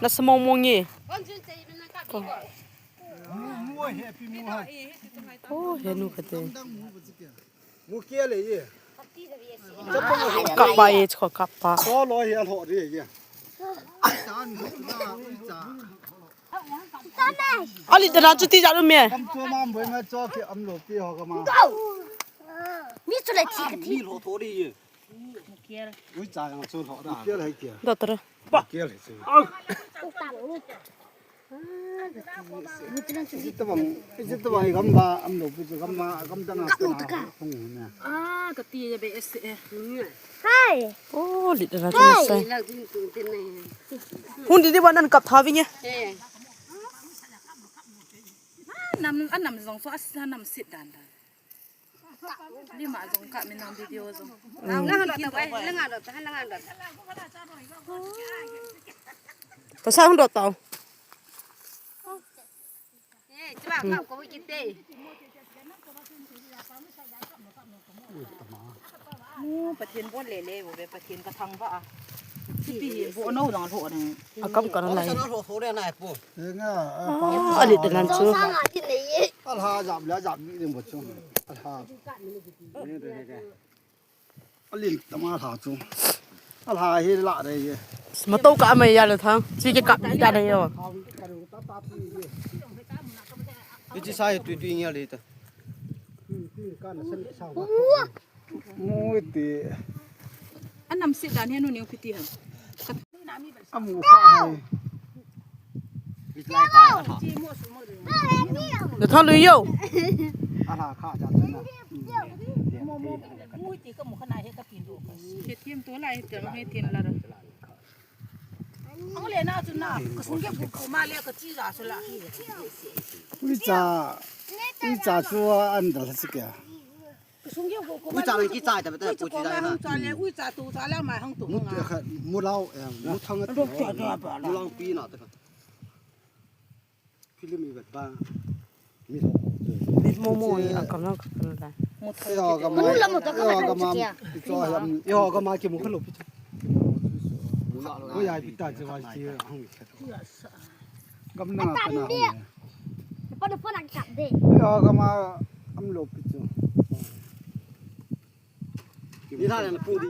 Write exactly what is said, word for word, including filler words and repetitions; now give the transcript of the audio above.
Nasa mong mong e. Oh, henu kate. Kapa e, chko kapa. Ali tana chuti jalu me. Mi chu le thi ka thi. Doctor. Ijit tawang, ijit tawang i gam ba, am lo pi chu gam ba, gam dang a. Ah, ka ti be es e. Hai. Oh, lit na chu sai. Hun di di ba nan kap tha vinge. Nam, anam jong so as nam sit dan dan. Lima jong ka min nang video jong. Lang ha lo ta, lang ha lo ta, lang ha lo ta. Ka sa hung dot tau. Eh, chuba ka ko ki te. Mu Pathen bol le le bo be Pathen ka thang ba a. Ti bo no dang lo ne. A kam ka na lai. Sa no lo so le na pu. Alit nan chu. Alha jap le jap ni ding bo chu. Alha. Alin tama alha chu. Alha hi la re ye. Ma to ka mai ya le thang. Chi ke kap ni da re yo. Ichi sai tui tui ngia le ta. Mu ti. Anam sit dan he nu neu piti ha. Amu kha hai. Na tha lui yo. Ala kha ja na. Mu ti ka mu kha na he ka pin do. He thiam to lai te he thiam la ra. Ang le na chu na ka sung ke bu ko ma le ka chi ja so la. Ui cha. Ui cha chu an dal si ke. Ui cha ki cha ta ta pu chi da na. Cha le ui cha tu cha le ma hang tu. Mu ta kha mu lau mu thang ta. Mu lau pi na ta kha. Film i vet ba. Mi tho. Mit mo mo ni a kam lang kam lang. Yo ga ma. Yo ga ma. Yo ga ma ki mu kha lo pi. Ko ya pi ta che wa chi hang mi kha. Gam na pa na. Pa na pa na kap de. Yo ga ma am lo pi chu. Ni tha na pu di.